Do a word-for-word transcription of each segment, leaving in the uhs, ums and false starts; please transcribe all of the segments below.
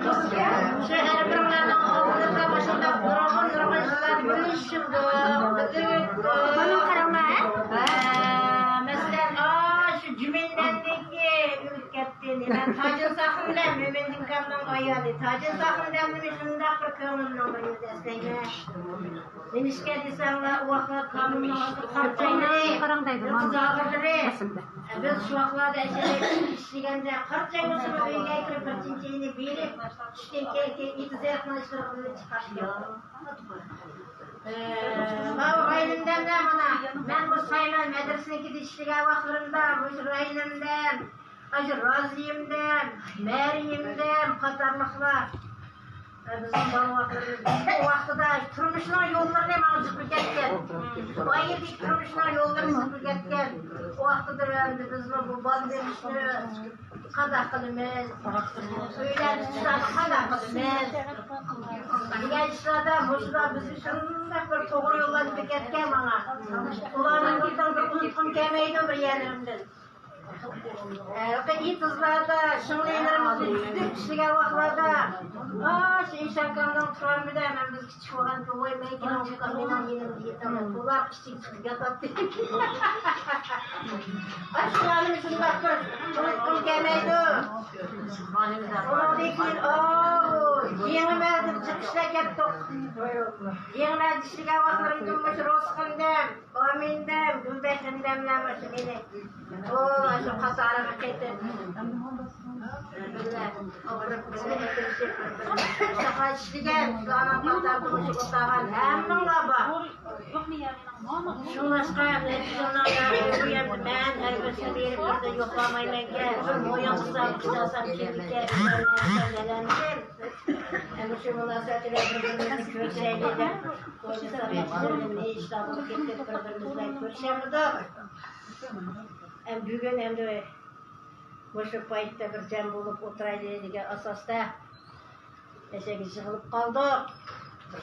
شۇ ھەر بىرىڭلارنىڭ ئالدىدا مۇشۇنداق نۇرغۇن، نۇرغۇن ئىشلارنى بىلىشىمدۇ، بىلىۋېتىمدۇ. مانا قاراڭلار، ھە؟ ھە، مەسىلەن، ئاشۇ جۈمەيدەندىكى ئۆلۈپ كەتتى. نېمە، تاجىن ساخىن بىلەن مۆمىن ئاكامنىڭ ئايالى. تاجىن ساخىن بىلەن مېنى شۇنداق بىر كۆڭلۈمنىڭ بىرىدە ئەسلەيمەن. نېمىشقا دېسەڭلار، ئۇ ۋاقىتلار كامىلنىڭ قارىچايلىرى، قىز ئاغىلىرى. بىز شۇ ۋاقىتلاردا ئەشەدە ئىشلىگەندە، قارىچاينىڭ ئۆيىگە كىرىپ، بىر چىنچىنى بېرىپ، چۈشتىن كېيىن، كېيىن ئېتىز ئېرىقنىڭ ئىشلىرىغا بىللە چىقاتتۇق. ئە، ماۋۇ رايىمدەمدە مانا، مەن بۇ سايمەن مەدرىسىنىڭكىدە ئىشلىگەن ۋاقىتلىرىمدا، مۇشۇ رايىمدەم، ئاشۇ رازىيىمدەم، مەرىيىمدەم قاتارلىقلار. ئە، بىزنىڭ بالىۋاقلىرىمىز، بىز ئۇ ۋاقتىدا تۇرمۇشنىڭ يوللىرىنى ماڭا چىقىپ كەتكەن. بايىدىكى تۇرمۇشنىڭ يوللىرىنى چىقىپ كەتكەن. ئۇ ۋاقتىدا ئەمدى بىزمۇ بۇ بالا بېقىشنى قانداق قىلىمىز؟ ئۆيلەرنى تۇتساق قانداق قىلىمىز؟ دېگەن ئىشلاردا مۇشۇلار بىزگە شۇنداق بىر توغرا يوللارنى كۆرسەتكەن ماڭا. ئۇلارنىڭ بىر ئۇنتقۇم كەلمەيدۇ بىر يەرلىرىمدىن. ھېلىقى ئېتىزلاردا شىڭلىلىرىمىزنى تۈزۈپ ئىشلىگەن ۋاقىتلاردا، ئاشۇ ئىشاكامنىڭ تۇرالمىدى، مەن بىز كىچىك بولغاندا، ۋاي، مەن كېلىڭ، مېنىڭ يېنىمدا يېتىڭ، ئۇلار ئىچىگە چىقىپ ياتاتتى. ئاشۇلارنى شۇنداق بىر ئۇنتقۇم كەلمەيدۇ. ئۇنىڭدىن كېيىن، ئاۋۇ، يېڭىمەلدىن چىقىشلا كەتتۇق. يېڭىمەلدە ئىشلىگەن ۋاقىتلىرىمدىن مۇشۇ روزى خېنىمدەم، ئامىنىمدەم، گۈلبەي خېنىمدەملەر مۇشۇ مېنى ئۇ، شۇ قاتارىغا قېتىپ، بىللە ئولتۇرۇپ، بىللە ئولتۇرۇشۇپ، بىر-بىرىمىزنى ئىشلىگەن، شۇلارنىڭ قاتارىدا مۇشۇ ئولتۇرغان ھەممىڭلار بار. شۇڭلاشقا، بۇ يەردە مەن ھەر بىرسىنى بېرىپ بىردە يوقلىمايمەنكەن، بىر مويۇن قىلسام، قىلسام، كېلىككە، ئەمدى شۇ مۇناسىۋەت بىلەن بىر-بىرىمىزنى كۆرۈشەيلى دەپ، ئويلىسام، ئىشلارغا كېتىپ، بىر-بىرىمىز بىلەن كۆرۈشەلمىدۇق. ئەمدى بۈگۈن ئەمدى مۇشۇ پايتتا بىر جەم بولۇپ ئولتۇرايلى دېگەن ئاساستا ئەشەگە يىغىلىپ قالدۇق.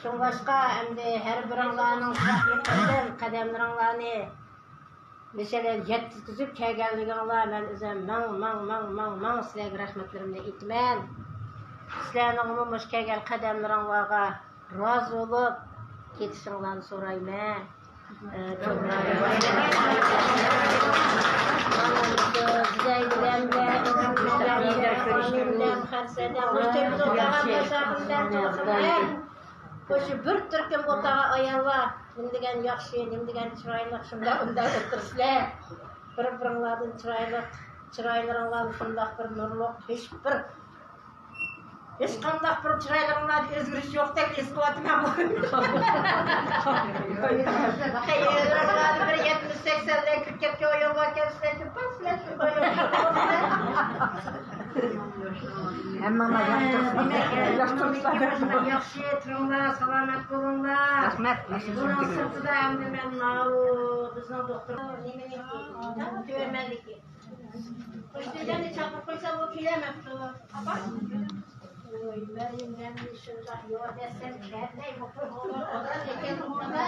شۇڭلاشقا ئەمدى ھەر بىرىڭلارنىڭ يېقىندىن قەدەملىرىڭلارنى مەسىلەن يەتكۈزۈپ كەلگەنلىكىڭلار، مەن ئۆزۈم مىڭ، مىڭ، مىڭ، مىڭ، مىڭ سىلەرگە رەھمەتلىرىمنى ئېيتىمەن. سىلەرنىڭمۇ مۇشۇ كەلگەن قەدەملىرىڭلارغا رازى بولۇپ كېتىشىڭلارنى سورايمەن. مۇشۇ بىر تۈركۈم ئولتۇرغان ئاياللار، نېمە دېگەن ياخشى، نېمە دېگەن چىرايلىق، شۇنداق ئۇنداق ئولتۇرسىلەر. بىر-بىرىڭلاردىن چىرايلىق، چىرايلىرىڭلاردا شۇنداق بىر نۇرلۇق، ھېچبىر ھېچقانداق بىر چىرايلىرىڭلاردا ئۆزگىرىش يوقتەك ھېس قىلىۋاتىمەن. خەيرلىرىڭلاردا بىر يەتمىش سەكسەنلەر كىرىپ كەتكەن ئاياللار كەلسىلەر، كىرىپ بارسىلەر، كىرىپ ئاياللار. ھەممىڭلار ياخشى تۇرۇپسىلەر. ياخشى تۇرۇڭلار، سالامەت بولۇڭلار. رەھمەت. بۇنىڭ سىرتىدا ئەمدى مەن ماۋۇ بىزنىڭ دوختۇر نېمىنىڭكى، تۆۋەنلىكى. قوشنىلارنى چاقىرىپ قويسا، ئۇ كېلەلمەپتۇ. ئاپا. ۋوي، مەريىم، مەن شۇنداق يوق دەسەم، كەلمەي، بۇ قىز ئولتۇرۇپ ئولتۇرىدىكەن، ئۇنىما.